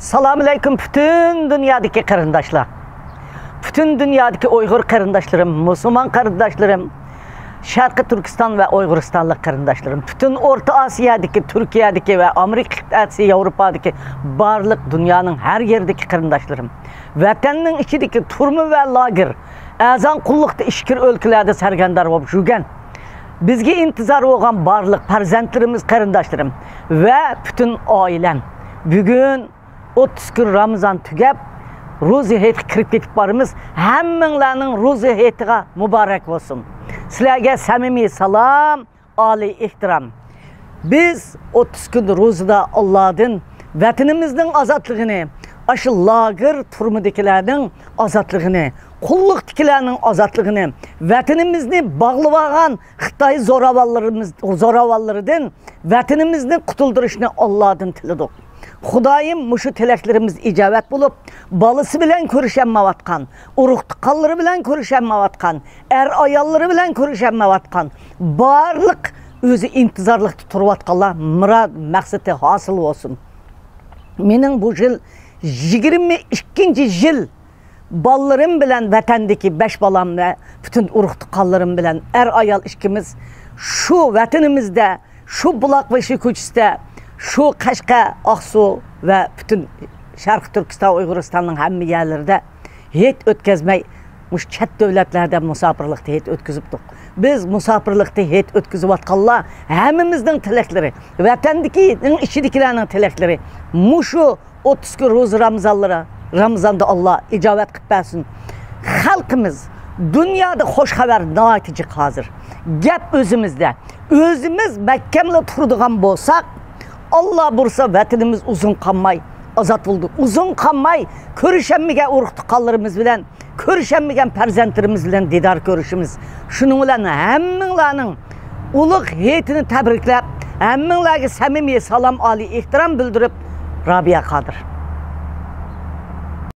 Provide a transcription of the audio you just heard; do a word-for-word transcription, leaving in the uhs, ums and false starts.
سالام ئەلەيكۇم پۈتۈن دۇنيادىكى قېرىنداشلار. پۈتۈن دۇنيادىكى ئۇيغۇر قېرىنداشلىرىم، مۇسۇلمان قېرىنداشلىرىم، شەرقىي تۈركىستان ۋە ئۇيغۇرىستانلىق قېرىنداشلىرىم، پۈتۈن ئورتا ئاسىيادىكى، تۈركىيەدىكى ۋە ئامېرىكا قىتئەسى، ياۋروپادىكى بارلىق دۇنيانىڭ ھەر يېرىدىكى قېرىنداشلىرىم، ۋەتەننىڭ ئىچىدىكى تۈرمە ۋە لاگېر، ئەرزان قۇللۇقتا ئىچكىرى ئۆلكىلەردە سەرگەردان بولۇپ يۈرگەن، بىزگە ئىنتىزار بولغان بارلىق پەرزەنتلىرىمىز، قېرىنداشلىرىم ۋە پۈتۈن ئائىلەم، بۈگۈن ئوتتۇز كۈن رامىزان تۈگەپ، روزا ھېيتقا كىرىپ كېتىپ بارىمىز. ھەممىڭلارنىڭ روزا ھېيتىغا مۇبارەك بولسۇن. سىلەرگە سەمىمىي سالام، ئالىي ئېھتىرام. بىز ئوتتۇز كۈن روزىدا ئاللادىن ۋەتىنىمىزنىڭ ئازادلىقىنى، ئاشۇ لاگېر تۈرمىدىكىلەرنىڭ ئازادلىقىنى، قۇللۇقتىكىلەرنىڭ ئازادلىقىنى، ۋەتىنىمىزنى باغلىۋالغان خىتاي زوراۋانلىرىمىز، زوراۋانلىرىدىن ۋەتىنىمىزنى قۇتۇلدۇرۇشنى ئاللادىن تىلىدۇق. خۇدايىم مۇشۇ تىلەكلىرىمىز ئىجابەت بولۇپ، بالىسى بىلەن كۆرۈشەلمەيۋاتقان، ئۇرۇق-تۇغقانلىرى بىلەن كۆرۈشەلمەيۋاتقان، ئەر-ئاياللىرى بىلەن كۆرۈشەلمەيۋاتقان بارلىق ئۆزى ئىنتىزارلىقتا تۇرۇۋاتقانلار مۇراد مەقسىتى ھاسىل بولسۇن. مېنىڭ بۇ يىل يىگىرمە ئىككىنچى يىل بالىلىرىم بىلەن، ۋەتەندىكى بەش بالام ۋە پۈتۈن ئۇرۇق-تۇغقانلىرىم بىلەن ئەر-ئايال ئىككىمىز شۇ ۋەتىنىمىزدە، شۇ بۇلاقبېشى كوچىسىدا، شۇ قەشقەر، ئاقسۇ ۋە پۈتۈن شەرقىي تۈركىستان، ئۇيغۇرىستاننىڭ ھەممە يەرلىرىدە ھېيت ئۆتكۈزمەي، مۇشۇ چەت دۆلەتلەردە مۇساپىرلىقتا ھېيت ئۆتكۈزۈپتۇق. بىز مۇساپىرلىقتا ھېيت ئۆتكۈزۈۋاتقانلار ھەممىمىزنىڭ تىلەكلىرى، ۋەتەندىكىنىڭ ئىچىدىكىلەرنىڭ تىلەكلىرى، مۇشۇ ئوتتۇز كۈن روزا رامىزانلىرى، رامىزاندا ئاللا ئىجابەت قىلىپ بەرسۇن. خەلقىمىز، دۇنيادا خوش خەۋەر ناھايىتى جىق ھازىر. گەپ ئۆزىمىزدە. ئۆزىمىز مەھكەملا تۇرىدىغان بولساق، ئاللا بۇيرۇسا ۋەتىنىمىز ئۇزۇن قالماي ئازاد بولىدۇ. ئۇزۇن قالماي كۆرۈشەلمىگەن ئۇرۇق-تۇغقانلىرىمىز بىلەن، كۆرۈشەلمىگەن پەرزەنتلىرىمىز بىلەن دىدار كۆرۈشىمىز. شۇنىڭ بىلەن ھەممىڭلارنىڭ ئۇلۇغ ھېيتىنى تەبرىكلەپ، ھەممىڭلارغا سەمىمىي سالام، ئالىي ئېھتىرام بىلدۈرۈپ، رابىيە قادىر.